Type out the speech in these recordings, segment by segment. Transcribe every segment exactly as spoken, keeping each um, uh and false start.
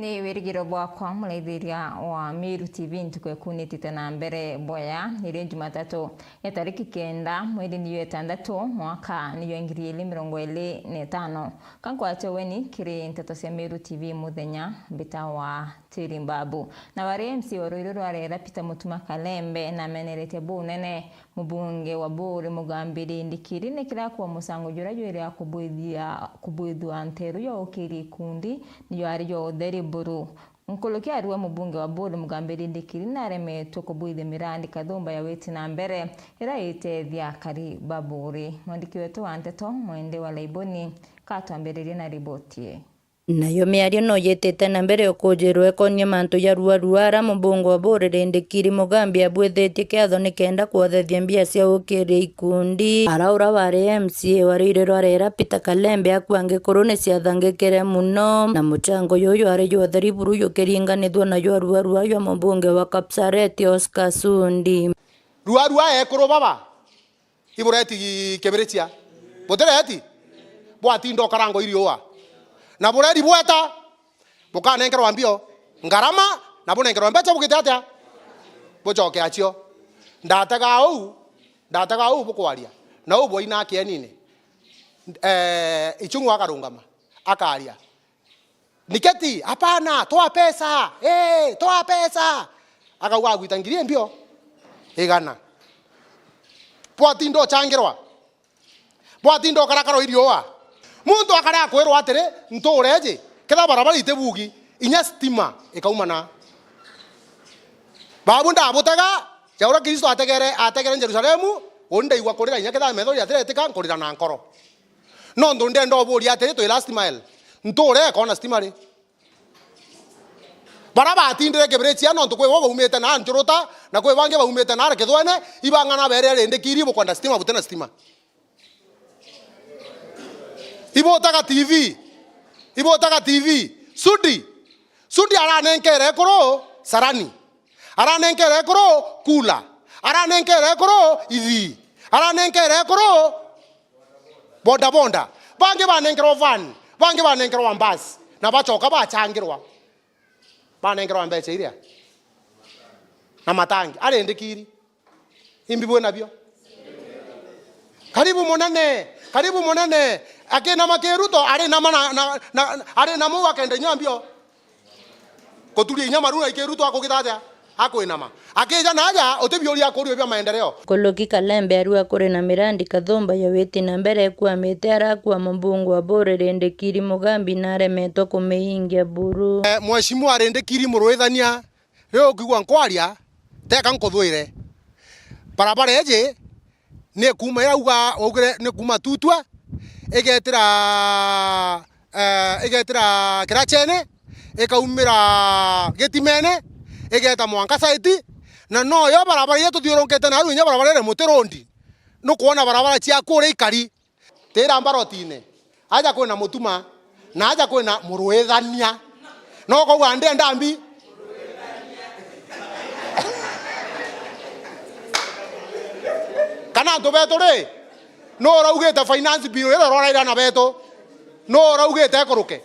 Ni wirigiro bwakwa muraithiria wa Meru T V ntuku ikunitite na mbere boya, nirio Jumatatu ya tariki kenda, mweri niyo itandatu, mwaka niyo ngiri ili mirongo ili na itano. Ka nkwate ugeni kiri nteto cia Meru T V muthenya, mbita wa Tiri Mbabu. Na wari M C wa ruiru rwa Rera Peter Mutuma Kalembe nameneretie bunene mubunge wa Buuri Mugambi Rindikiri ni kirakua mucango juria jwiri a kubwithia, kubwithua nteru ya ukiri ikundi niyo ari jwa utheri buru. Nkuruki ariwe mubunge wa Buuri Mugambi Rindikiri naremetwe kubwithia mirandi kathumba ya witi na mbere iria itethia akari ba Buuri. Mwandiki wetu wa nteto Mwende wa Laiboni katwambiririe na riboti ii. Nayo miario no yitite na mbere ukujirwa ikonie mantu ja ruarua ara mubunge wa Buuri Rindikiri Mugambi abwithitie kiatho nikenda kwothethia mbia cia ukiria ikundi. Ara ura wari M C A wa ruiru rwa Rera Peter Kalembe akua ngikuru ni ciathangikire muno, na mucango juju ari jwa utheri buru jukiringanithua na jwa ruarua jwa mubunge wa Kapsaret Oscar Sudi. Ruarua ekuru baba, ibureti kibirichia? Butireti? Bwatinda ukarangwa iriua. Na bureri bweta, bukanenkerwa mbio, ngarama, na bunenkerwa mbecha bugite atia? Bucoke acio. Ndatega uu, ndatega uu bukwaria. Na uu bwaina kienine. Eh, Ichung'wa akarungama, akaria. Niketi, hapana, toa pesa. Eh, toa pesa. Akauga agwita ngiri mbio igana. Bwatinda uchangirwa. Bwatinda ukarakara iriua. Muntu akare akwirwa atiri, ntuura iji, ketha barabara itibugi, inya stima ikaumana. Babu ndabutega, ja uria Kristo ategere, ategere Jerusalemu, uni ndaigua kurira inya ketha metho jatiretika, nkurira na nkoro. Nontu ndenda uburia atiri, twi last mile, ntuura ikoona stima ri? Bara batindire kibirichia nontu kwi bo baumite na Nchuruta, na kwi bangi baumite na Kithwene, ibang'ana beere Rindikiri bukwenda stima, butina stima. Ibutaga T V. Ibutaga T V. Sudi. Sudi aranenkere ekuru Sarani. Aranenkere ekuru Kula. Aranenkere ekuru Ithii. Aranenkere ekuru boda boda. Bangi banenkerwa van. Bangi banenkerwa mbasi. Na bacoka bachangirwa. Banenkerwa mbecha iria. Na matangi. Arindikiri. Imbi bwi nabio? Karibu munene, karibu munene. Akinama kiruto, arinama na, na, na, arinama uu akenda inya mbio. Kuturia inya maru na ikiruto akugita atia? Akwinama. Akija na aja, uti biuria akurio bia maendeleo. Kuluki Kalembe arua kuri na mirandi kathumba ya witi na mbere ikwamite arakua mubunge wa Buuri Rindikiri Mugambi naremetwe kumiingia buru. Eh, Mheshimiwa Rindikiri Muruithania, riu ukigua nkwaria, teka nkuthwire. Barabara iji ni kuuma irauga, waugire ni kuuma Tutwa, igetira, eh, igetira Kirachene, ikaumira Gitimene, igeta mwanka site, na noyo barabara iria tuthiurunkite naru, inya barabara iri Muti Road. Nukwona barabara cia kuria ikari. Tira mbarotine, aja kwina Mutuma, na aja kwina Muruithania. No ukauga ndenda mbi? Kana antu betu ri, nu uraugite finance bill iria uroraira na betu? Nu uraugite ikuruke?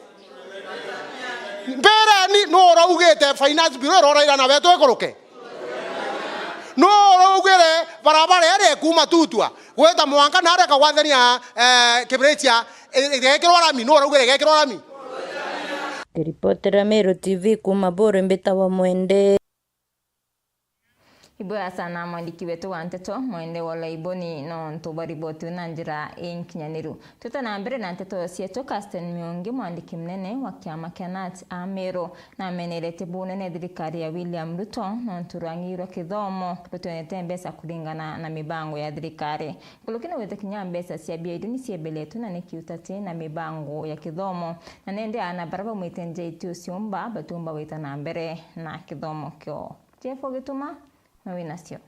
Mbireni, nu uraugite finance bill iria uroraira na betu ikuruke? Nu uraugire barabara iria ikuuma Tutwa gwita mwanka naria ikagwathania, eh, Kibirichia, i-, igekirwa rami? Nu uraugire igekirwa rami? Kiripotera Meru T V kuuma Buuri, mbitawa Mwende. Ibwega sana mwandiki wetu wa nteto, Mwende wa Laiboni, nontu bwa riboti na njira inkinyaniru. Twita na mbere na nteto cietu, Casten Miungi, mwandiki munene wa kiama kia nat a Meru, nameneretie bunene thirikari ya William Ruto nontu rwangi rwa kithomo rutionete mbeca kuringana na mibango ya thirikari. Nkuruki ni gwita kinya mbeca cia biaidu ni ciembeletwe na ni kiutati na mibango ya kithomo. Na nende aana baria baumite nja itiuciumba batiumba gwita na mbere na kithomo kiao. Jeff Gituma, na winacio.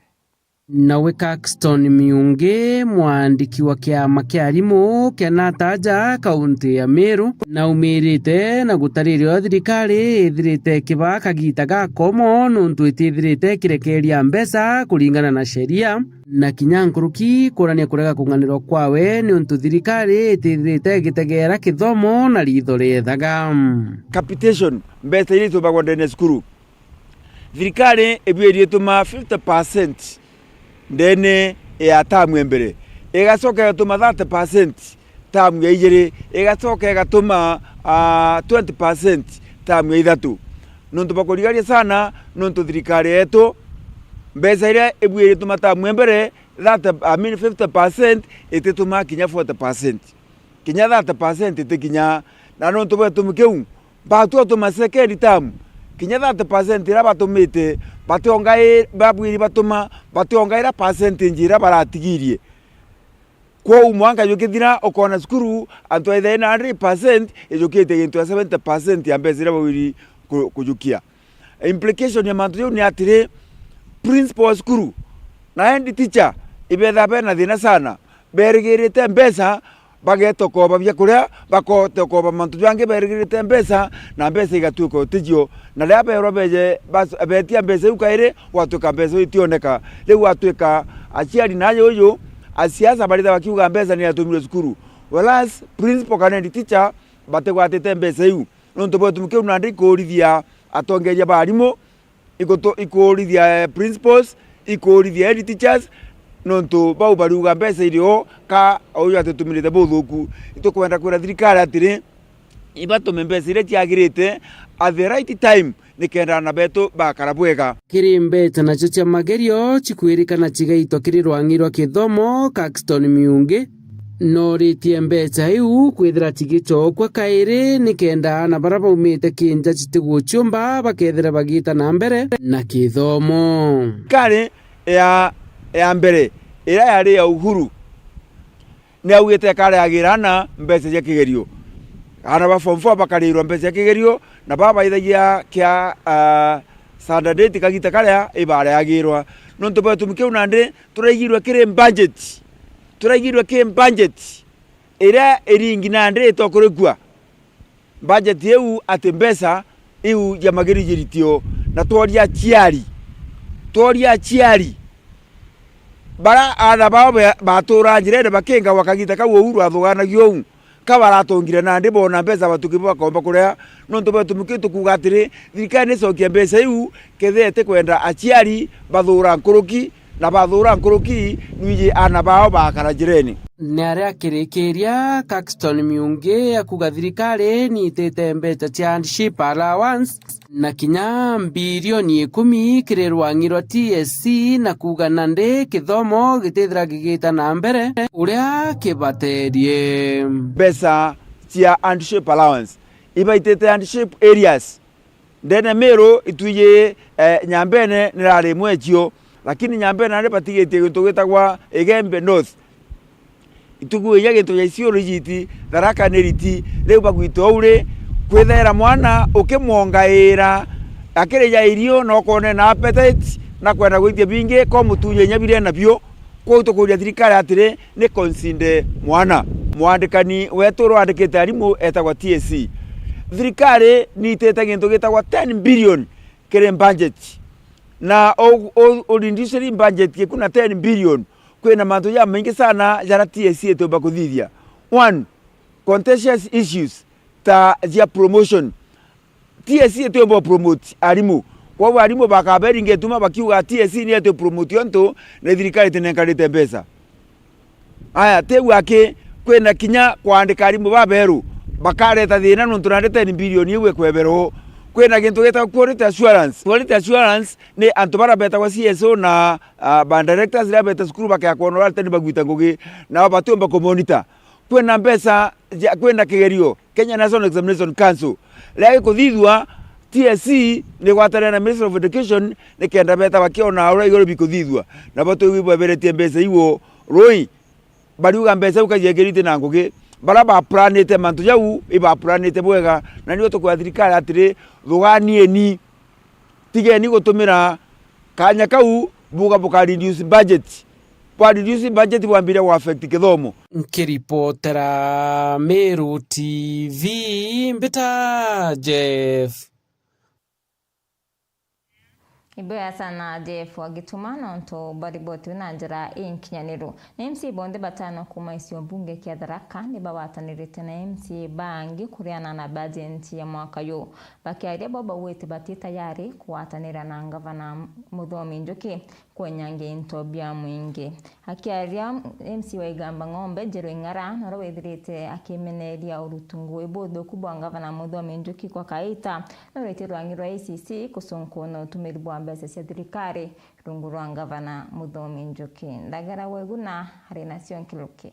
Nawe Caxton Miungi, mwandiki wa kiama kia arimu kia Nataja, kaunti ya Meru, naumirite na gutariria uria thirikari ithirite ikibaa kagiita gakomo nontu itithirite ikirekeria mbeca kuringana na sheria, na kinya nkuruki kuurania kurega kung'anirwa kwawe niuntu thirikari itithirite igitegeera kithomo na riitho riethaga. Capitation, mbeca iria itumbagwa ndene ya cukuru. Thirikari ibuirie ituma fifty percent ndene ya tamu ya mbere, igacoka igatuma thirty percent tamu ya ijiri, igacoka igatuma, ah, twenty percent tamu ya ithatu. Nontu bakurigaria sana, nontu thirikari yetu, mbeca iria ibuirie ituma tamu ya mbere, thirty, I mean, fifty percent itituma kinya forty percent. Kinya thirty percent itikinya. Na nontu bwa gitumi kiu, batua utuma second term, kinya thirty percent iria batumite, bationgai-, babwiri batuma, bationgaira percentage iria baratigirie. Kwou mwanka jukithira, ukoona cukuru antu aithae na hundred percent ijukitie gintu ya seventy percent ya mbeca iria babwiri ku-, kujukia. Implication ya mantu jau ni atiri, principal wa cukuru na head teacher ibethaa bena thina sana, berigirite mbeca, bageta ukoba biakuria, bakota ukoba mantu jangi berigirite mbeca, na mbeca igatuika uticio. Na riria berwa beje bas-, betia mbeca iu kairi, gwatuika mbeca iu itioneka. Riu gwatuika aciari na ajuju, asiasa baritha bakiuga mbeca ni yatumire cukuru, whereas principal kana head teacher batigwatite mbeca iu. Nontu bwa gitumi kiu nandi ikuurithia atongeria ba arimu, igutu-, ikuurithia, eh, principals, ikuurithia head teachers, nontu bau bariuga mbeca iri o, ka uju atitumirite buthuku. Itukwenda kwira thirikari atiri, ibatume mbeca iria ciagirite at the right time, nikenda aana betu bakara bwega. Kiri mbeca nacio cia magerio cikwirikana cigaitwa kiri rwang'i rwa kithomo, Caxton Miungi, nooritie mbeca iu kwithira cigicokua kairi, nikenda aana baria baumite kinja citiguciumba bakethira bagiita na mbere na kithomo. Thirikari ya, ya mbere, iria yari ya Uhuru, ni augite ikareagira aana mbeca cia kigerio. Aana ba form four bakariirwa mbeca cia kigerio, na baba baithagia kia, ah, standard eight kagita karia ibareagirwa. Nontu bwa gitumi kiu nandi turaigirwe kiri budget, turaigirwe kiri budget iria iringi nandi itokurikua. Budget iu ati mbeca iu cia magiri jiritio, na tworia aciari, tworia aciari, bara aana bao be-, baturaa njirene bakingawa kagita kau Uhuru athuganagio uu, ka baratongire nandi boona mbeca batuki bakomba kuria. Nontu bwa gitumi kiu tukuuga atiri, thirikari nicokie mbeca iu, kethira itikwenda aciari bathuura nkuruki, na bathuura nkuruki, nwiji aana bao bakara njirene. Ni aria akirikiria, Caxton Miungi akuuga thirikari niitite mbeca cia hardship allowance na kinya mbirioni ikumi kiri rwang'i rwa T S C, na kuuga nandi kithomo gitithira gigita na mbere uria kibaterie. Mbeca cia hardship allowance ibaitite hardship areas. Ndene Meru itwiji, eh, Nyambene nirari imwe cio, lakini Nyambene nandi batigitie gintu gitagwa Igembe North. Ituku inya gintu gia Isiolo ijiti, Tharaka ni riti, riu bagwita uu ri, kwithaira mwana ukimwongaira, akirija irio na ukone na appetite, na kwenda gwitia bingi, ko mutunye inya biria nabio. Kwou tukuria thirikari atiri, ni consider mwana. Mwandikani wetu uria wandikite arimu etagwa T S C. Thirikari niitite gintu gitagwa ten billion kiri budget. Na u-, u-, u reducing budget giku na ten billion, kwina mantu jamaingi sana jaria T S C itiumba kuthithia. One, contentious issues ta cia promotion. T S C itiumba promote arimu. Kwou arimu bakaberinga ituma bakiuga T S C ni eti promote ontu ni thirikari itinenkanite mbeca. Aya, tiu aki, kwina kinya kwandika arimu baberu, bakareta thina nontu nandi ten billion iu ikweberwo. Kwina gintu gitagwa quality assurance. Quality assurance ni antu baria betagwa C S O na, ah, ba directors riria beta cukuru bakea kwona uria arutani bagwita ngugi, nao batiumba kumonitor. Kwina mbeca ja, kwina kigerio, Kenya National Examination Council. Riria gikuthithua, T S C ni igwatanira na Ministry of Education nikenda beta bakiona uria igoro bikuthithua. Nabo twigua ibeberetie mbeca iu rui, bariuga mbeca iu kajiekirite na ngugi. Baria baplanite mantu jau, ibaplanite bwega. Na nio tukwira thirikari atiri, thuganieni. Tigeni gutumira kanya kau Buga buka reduce budget. Bwa reduce budget bwambire gwa affect kithomo. Nkiripotera Meru T V, mbita Jeff. Ibuya sana Jeff Wagituma nontu bwa riboti na njira inkinyaniru. Na M C A bonthe batano kuuma gicigo mbunge kia Tharaka ni bagwatanirite na M C A bangi kuriana na bajenti ya mwaka yu. Bakiaria bo baugite bati tayari kugwatanira na ngavana Muthomi Njuki kwenyangia into bia mwingi. Akiaria M C A wa Igamba Ng'ombe, Njeru Ing'ara, noro withirite akimeneria urutu ngui buthuku bwa ngavana Muthomi Njuki kwa kaita, norete rwangi rwa A C C kucunkuna utumiri bwa mbeca cia thirikari rungu rwa ngavana Muthomi Njuki. Ndagara Weguna ari nacio nkiruki.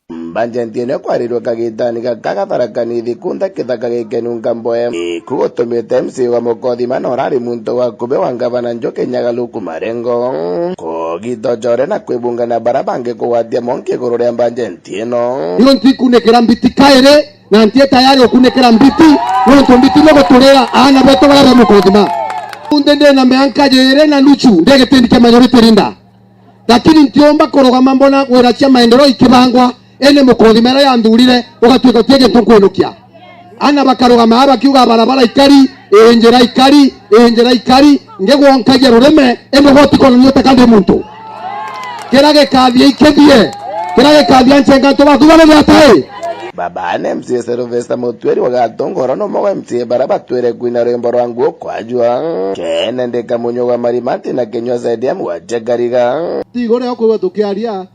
Mbanjenti ino kwarirwe kagitani gaka ga Tharaka Nithi kuntha kithaka gikenu Nkamboe. Iku gutumite M C A wa Mukothima na urari muntu wa kubi wa ngavana Njuki Nyagaluku Marengo kugita ujore na kwibunga na bara bangi kugwatia monki iguru ria mbanjenti ino. Nigo ntikunikira mbiti kairi, na ntie tayari gukunikira mbiti, nontu mbiti ni guturira aana betu baria ba Mukothima. Unthe ndina mianka jiri na nuchu ndi gitindi kia majority leader. Lakini ntiumba kurugama mbona wira cia maendeleo ikibangwa, indi Mukothima iria yanthurire, ugatwika utie gintu nkwinukia. Ana bakarugama aa bakiuga barabara ikari, ii njira ikari, ii njira ikari, ngigwonkagia rurime, indi gwe utikonania utaka ndi muntu. Kiria gikathia ikithie, kiria gikathia nchenga antu baku bari atai? Baba ane M C A Sylvester Mutuiri wa Gatongoro no mwe wa M C A bara batwire kwina rwimbo rwa nguo kwajua. Kene ndika munyo gwa marima nti na kinywa zaidi ya mwache kariga. Tigo ria kwigua tukiaria,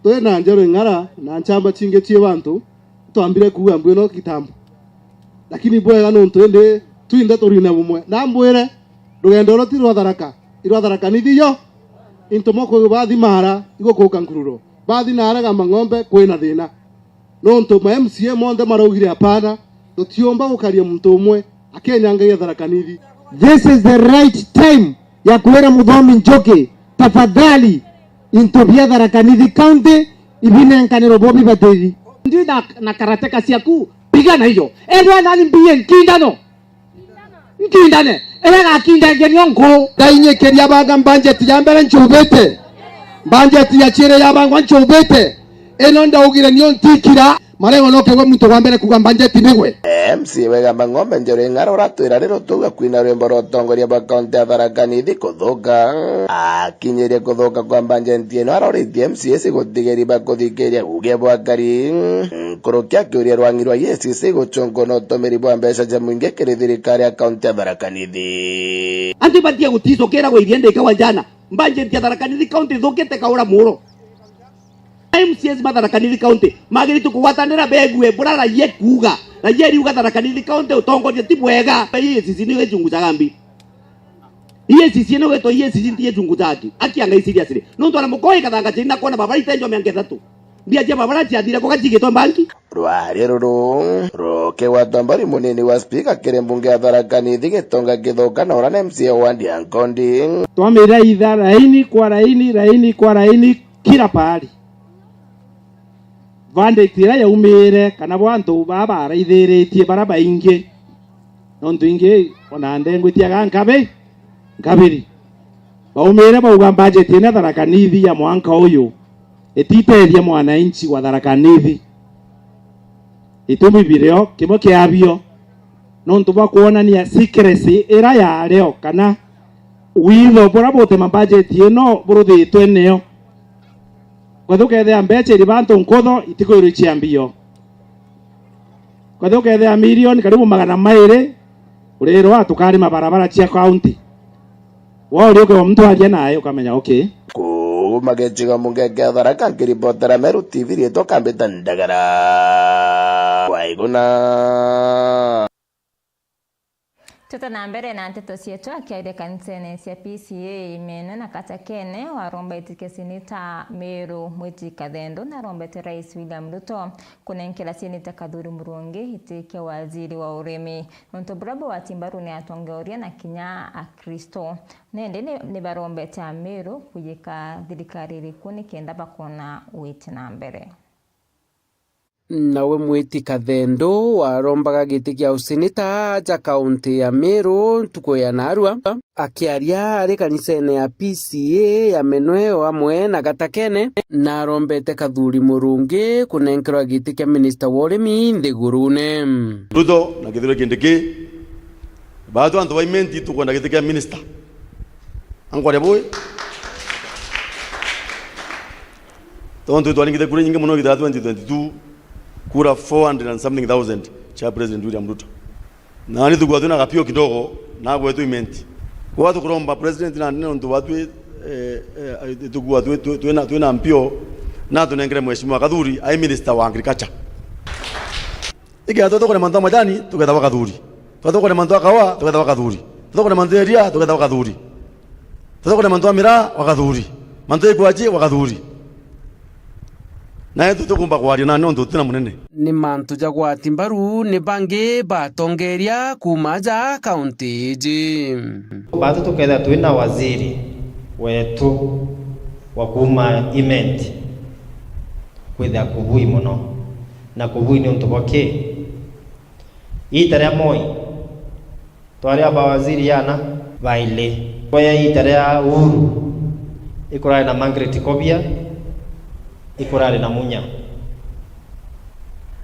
twi na Njeru Ing'ara na nchamba chingi cie bantu, twambire kuuga mbu ino kitambo. Lakini bwega nontu indi twinthe turi na bumwe. Na mbwire, rugendo ru ti rwa Tharaka, i rwa Tharaka Nithi yo. Into moko bathi mara, igukuka nkururo. Bathi na arega mang'ombe, kwina thina. Nontu ma M C A monthe maraugire, "Hapana, tutiumba gukaria muntu umwe akenyangagia Tharaka Nithi." This is the right time ya kwira Muthomi Njuki, tafadhali, into bia Tharaka Nithi County ibinenkanirwe bo bibatithi. Ndi na, na karateka ciaku, pigana hiyo. Endwa nani mbie nkindano. Nkindane, iria gakindangia nio nku. Ndainyikiria banga mbanjeti ya mbere nchubite. Mbanjeti ya chiiri yabangwa nchubite. Ino ndaugire nio ntikira. Marengo no kegwe muntu wa mbere kuuga mbanjeti nigwe. M C A wega Mang'ombe Njeru Ing'ara uratwira riro tuga kwina rwimbo rwa utongoria bwa kaunti ya Tharaka Nithi kuthuka. Akinyirie kuthuka kwa mbanjeti ino aroritie M C A cigutigeri bakuthikiria uge bwa kari. Nkuruki akiuria rwangi rwa E A C C guchunka na utumiri bwa mbeca cia mwingi kiri thirikari ya kaunti ya Tharaka Nithi. Antu batie guticukira gwa iria ndikawa jana. Mbanjeti ya Tharaka Nithi County ithukite kaura muro. M C As ma Tharaka Nithi County magiritu kugwatanira begue bura raia kuuga. Raia riuga Tharaka Nithi County utongoria ti bwega. E A C C niyo ichunguzaga mbi. E A C C ino gwetwa E A C C nti ichunguzaga ki? Aki ya Ngai seriously. Nontu ana mukoi kathanga chini na kuona babara itenjwa miaka ithatu. Mbia cia babara ciathira kuga cigitwa mbanki. Rwaria ruru rukigwatwa mbari munini wa spika kiri mbunge ya Tharaka Nithi Gitonga Kithuka na uria ni M C A wa ward ya Nkondi. Twamira itha raini kwa raini, raini kwa raini, kila pahali. Verdict iria yaumire, kana bo antu baa baraithiritie bara baingi, nontu ingi ona ndengwitiaga nkabi, nkabiri. Baumire bauga budget ino Tharaka Nithi ya mwanka uyu ititethia mwananchi wa Tharaka Nithi. Itumi birio, kimwe kiabio, nontu bwa kwonania secrecy iria yario, kana witho buria buti ma budget ino buruthitwe nio. Kwethira ukethira mbecha iri bantu nkutho, itikwirwa ichia mbio. Kwethira ukethira milioni karibu magana mairi, urirwa tukarima barabara cia county. Wauria ukewa muntu aria naye ukamenya, okay. Kuuma gicigo mbunge kia Tharaka, nkiripotera Meru T V, riitwa Kambita Ndagara. Waiguna. Tuta na mbere na nteto cietu, akiaria kanisene cia P C A Imeno na Katakene, waromba itikia seneta Meru Mwiti Kathendo, na arombete Rais William Ruto kunenkera seneta Kathuri Murungi iti kia waziri wa urimi. Nontu buria bugwati mbaru ni atongoria na kinya Akristo. Nende ni, ni barombete Ameru kuyika thirikari iriku nikenda bakona witi na mbere. Nawe Mwiti Kathendo warombaga giti kia useneta ja kaunti ya Meru ntuku ya narua, akiaria ari kanisene ya P C A ya Menweo amwe na Gatakene, narombete Kathuri Murungi kunenkerwa giti kia minista wa urimi nthigurune. Ruto na Kithure Kindiki, baatu antu ba Imenti tukwenda giti kia minista. Ankwaria bui? Tontu itwaringite kura inyingi mono igita ya twenty twenty-two, kura four hundred and something thousand cia President William Ruto. Nani tukuwa twina gapio kidogo, na gwetu Imenti. Kwa tukuromba President na nene untu batwi, eh, eh, tukuwa twi-, twi-, twina, twina mpio, na tunengere Mheshimiwa Kathuri ai Minister wa Agriculture. Ikethirwa tukurema mantu ja majani, tukethagwa Kathuri. Tukurema mantu ja kawa, tukethagwa Kathuri. Tukurema mantu ja iria, tukethagwa Kathuri. Tukurema mantu ja miraa, wa Kathuri. Mantu ja ikwachi, wa Kathuri. Nae tutikumba kwaria nani untu tutina munene. Ni mantu ja gwati mbaru ni bangi batongeria kuuma ja kaunti iji. Baatu tukethira twina waziri wetu wa kuuma Imenti, kwithira kubui mono. Na kubui ni untu bwa ki? Iita ria Moi, twari a mawaziri ana baili. Boya iita ria Uhuru, ikurari na Margaret Kobia, ikurari na Munya.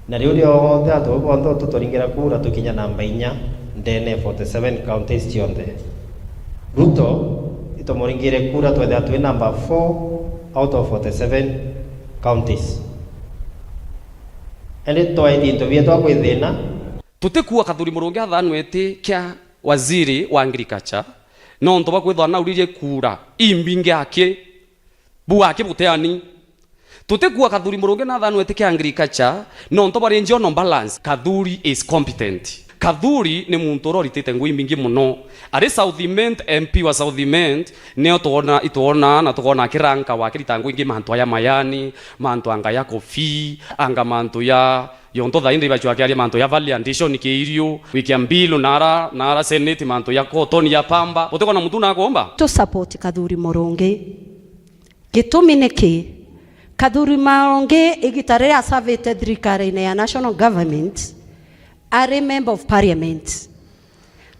Na riu rionthe antu bau bonthe tuturingira kura tukinya namba inya ndene forty-seven counties cionthe. Ruto, itumuringire kura twethira twi namba four out of forty-seven counties. Indi twaithie into bietu akwithina. Tutikuua Kathuri Murungi athanwe iti kia waziri wa agriculture, nontu bwa kwithwa nauririe kura imbingi aki, bu aki buteani. Tutikuua Kathuri Murungi nathanwe iti kia agriculture, nontu bwa regional balance. Kathuri is competent. Kathuri ni muntu uria uritite ngui imbingi mono. Ari South Imenti, M P wa South Imenti, nio twona, itwona na tukoona akiranka wakirita ngui ingi mantu aya mayani, mantu anga ya coffee, anga mantu ya Yo nto thaindi ibachwa kiaria mantu ya value addition kiirio, wikia mbilu nara, nara senate mantu ya cotton ya pamba. Butikona muntu nakomba? Tu support Kathuri Murungi. Gitumi niki? Kathuri Murungi igita riria asavite thirikarine ya national government, ari member of parliament.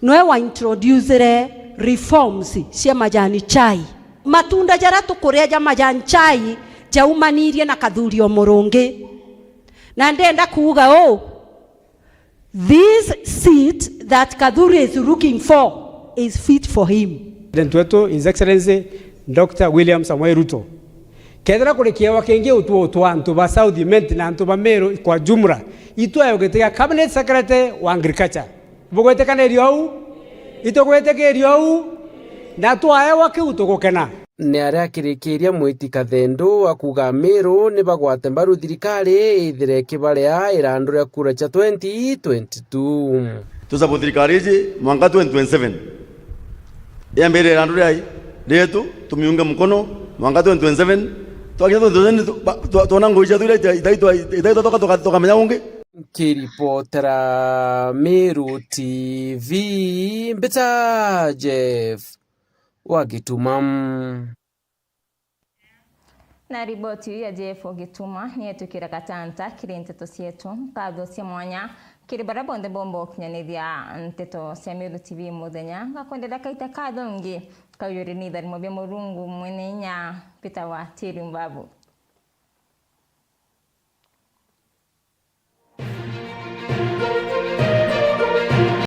Noe wa introducere reforms cia majani chai. Matunda jaria tukuria ja majani chai jaumanirie na Kathuri o Murungi. Na ndenda kuuga uu, this seat that Kathuri is looking for is fit for him. President wetu, His Excellency Doctor William Samoei Ruto. Kethira kuri kiewa kingi utwo utwa antu ba South Imenti na antu ba Meru kwa jumla, itwayo giti gia Cabinet Secretary wa Agriculture. Bugwitikaniri ou? Itugwitikiria ou? Na twaewa kiu tugukena. Ni aria akirikiria Mwiti Kathendu akuuga Amiru ni bagwate mbaru thirikari ithire ikibarea irandu ria kura cia twenty twenty-two. Tusabu thirikari iji mwanka twenty twenty-seven. Yambirire irandu riai rietu, tumiunge mkono mwanka twenty twenty-seven. Twakinya twenty twenty-seven, tu-, ba-, twa-, twona ngui cietu iria ita-, ita-, ita-, ita-, tuka-, tukamenya ungi. Nkiripotera Meru T V, mbita Jeff wa Gituma. Na riboti iu ya Jeff Gituma ni yetwikira gatanta kiri nteto cietu. Nkatho cia mwanya kiri baria bonthe bomba ukinyanithia nteto cia Meru T V muthenya. Ngakwendera kaita kathongi kaujuri ni itharimo bia Murungu mwene inya, Peter wa Tiru Mbabu.